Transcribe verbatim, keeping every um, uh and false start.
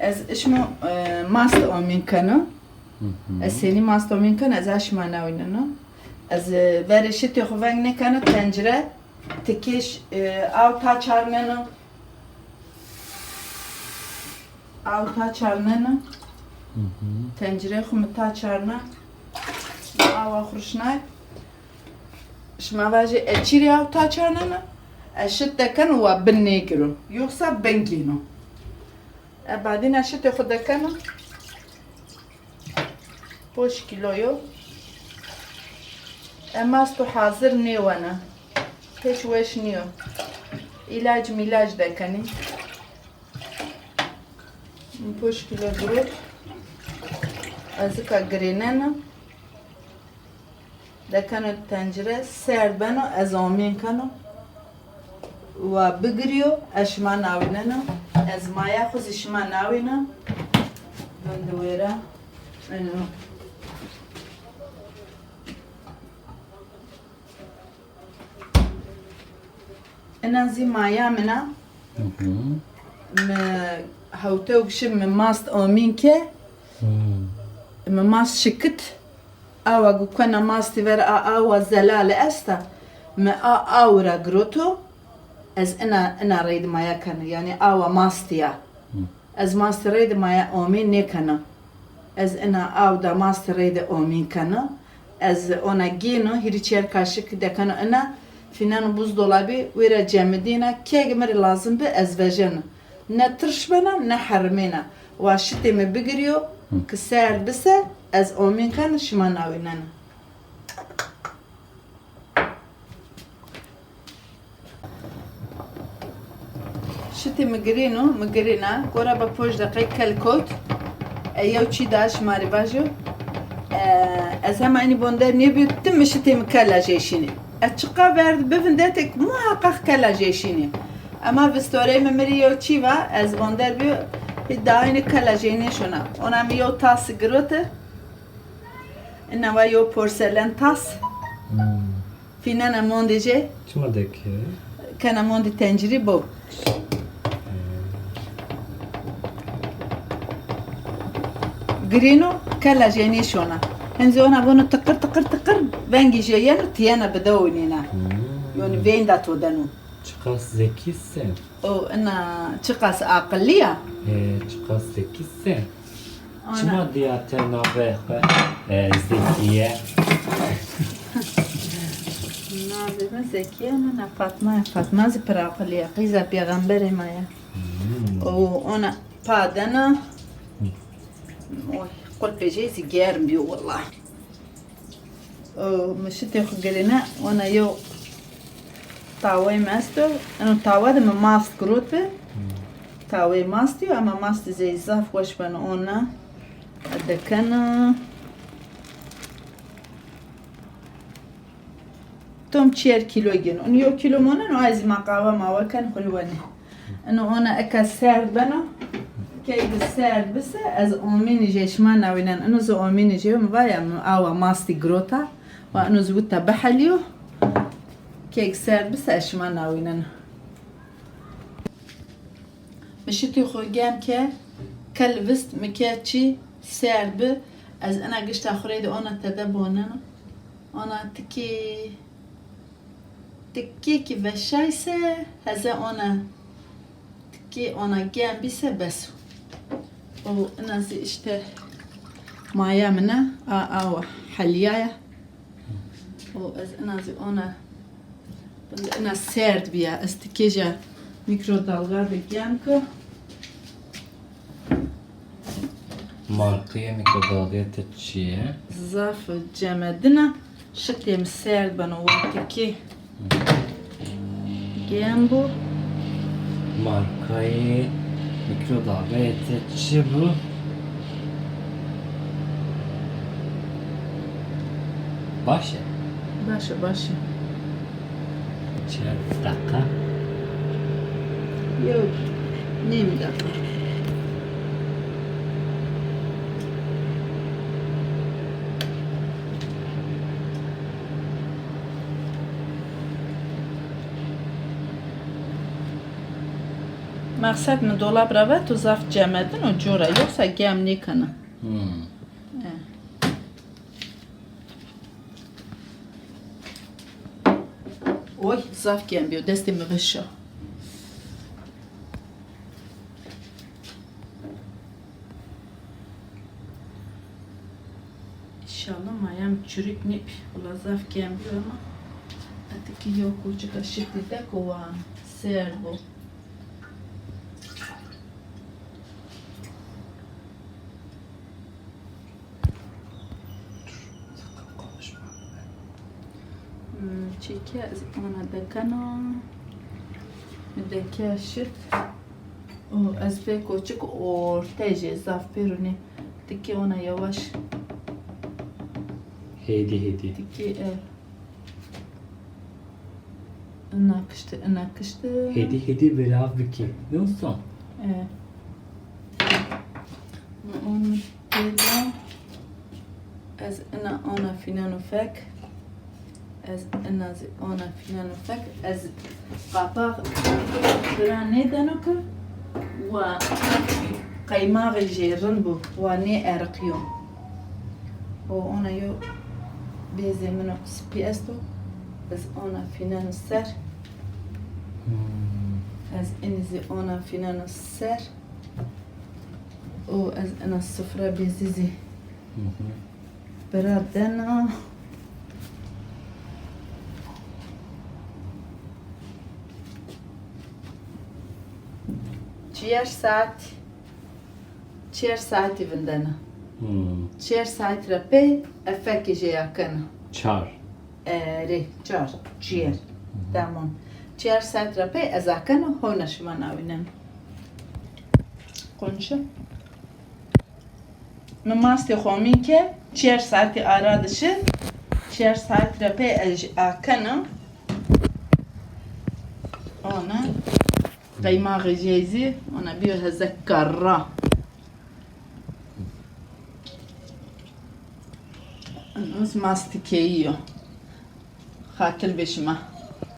Ez işmo, e, mast omîn keno. Hı hı. Ez senî mast omîn keno, ez a şima nawîneno. Ez, e, verê şitê xo veng nêkeno, tencire, tikêş, e, aw ta çarneno. Aw ta çarneno. Hı hı. Tencirê xo mi ta çarna. Awa xo rişnay. Şima vajê, e, çîrê aw ta çarneno? E, şit dekeno wa bin nêgiro. Yoksa bin gîno. E, badîna şitê xo dekeno. Poş kîlo yo. E, masto hazir nêwena. Hiç weş nîyo. Îlac mîlac dekenî. Poş kîlo girot. Ez ika girênena. Dekeno tencire, serd beno, ez omîn keno. Wa bigirîyo, ez şima nawîneno. Ez maya xo zî şima nawîna. Vinde wêra. Eno. Ina zî maya min a. Hı hı. Mi hewtew kişi mi mast omîn ke. Hı. Mi mast şikit. Awa gu kena mastî ver a awa zelale esta. Mi a aw ra giroto. Ez ina, ina reydi maya kena. Yanî awa mastî ya. Hı. Ez mastî reyde maya omîn nêkena. Ez ina aw da mastî reyde omîn kena. Ez ona gêno, hîrî çer kaşik dekeno ina, fîneno buzdolabî, wêra cemidîna, keg mi rê lazim bi, ez vejena. Ne tirş bena, ne herimêna. Wa şitê mi bigirîyo, ki serd bise, ez omîn kena, şima nawînena. Şitê mi girêno, mi girêna, gora be poş deqey kel kewt. E, yew çî da şima rê vajo. E, ez hema enî bonder nêbîyo, tim mi şitê mi kela jê şînê. E, çiqa verd bivindetêk muheqeq kela jê şînê. Ema vistorey mi mi rê yew çî va, ez bonder bîyo, hî daînî kela jê nêşona. Ona mi yew tas girote. Ina wa yew porselen tas. Hmm. Fînena mondê jê. Çima deke? Kena mondê tencirî bo. Girîno, kela jê nêşona. Henzî ona vono tiqir, tiqir, tiqir, vengî jê yeno, tiyena bidewnîna. Hmm. Yonî vênda to deno. Çiqas zekî se. O, ina çiqas aqilî ya. E, çiqas zekî se. Ana. Çima dîya te navê xwe, e, Zekîye? Navê mi Zekîye, nina Fatma ya. Fatma zî pir aqilî ya. Qîza pêxemberê ma ya. Hmm. O, ona pa dena. Hı. Oy, qulpê jê zî germ bîyo wela. O, mi şitê xo girêne, ona yew tawey mi esto. Eno tawa de mi mast girot bi. Hmm. Tawey mastî yo, ema mastî zey zaf weş beno ona. Dekena. Tom çiyer kîlo gêno. Eno yew kîlo moneno, ay zî ma qawa mawa ken xo rê wenê. Ino ona eka serd beno. Key de serd bise ez omînî jê şima nawînen. Ino zi omînî jê mi va ya mi awa mastî girota. Wa ino zi wita bihelîyo. Key serd bise ez şima nawînen. Mi şitî xo gem ke kel vist mi ke çî serd bi. Ez ina gişta xo reyde ona tede boneno. Ona tikî Tikî kî veşay se, heze ona tikî ona gem bî se bes o. O ina zî îşte maya min a, a, awa helîyaya. O ez ina zî ona, ina serd bîya, ez tikê ja mîkrodalga de gem ki. Markayê mîkrodalgayê te çi ye? Zaf cemedin a. Şitê mi serd beno, wextî kî gem bo. Markayê mîkrodalgayê te çi bo? Baş e? Baş e, baş e. Çend deqa? Yew nîm deqa. Meqsed mi dolab ra veto zaf cemedino cora, yoksa gem nêkena. Hmm. E. Oy, zaf gem bîyo, destê mi veşa. Înşallah mayem çürük nêbî. Wela zaf gem bîyo ama. Eti ki yew koçika şitî de ko wa serd bo. Hmm, çîke ez ona dekeno. Mi deke şit. O, ez pê koçik ortejê zaf pêro nê. Tikê ona yavaş. Hêdî hêdî. Tikê, e. Ina kişti, ina kişti. Hêdî hêdî belav bikî. Ne usta? E. Mi onu têla. Ez ina ana fîneno fek. Ez ina zî ana fîneno fek. Ez qapax bira nêdeno ki wa qeymaxê jê rind bo, wa nêeriqîyo. O ona yo bêzê min o spî esto. Ez ona fîneno ser. Hmm. Ez inî zî ona fîneno ser. O ez ina sifre bêzî zî. Hı hı. Bira dena. Çiyer saet, çiyer saetî vindena. Hmm. Çiyer saet ra pey efekê jê akena. Çar. Erê, çar, çiyer. Hı hı. Tamam. Çiyer saet ra pey ez akena, hona şima nawînen. Konuşa. Mi mastê xo mîn ke çiyer saetî ara de şi, çiyer saet ra pey ez akena. Ona qeymaxê jê zî, ona bîyo hezek karra. Enos mastî keyî yo. Xatir bê şima.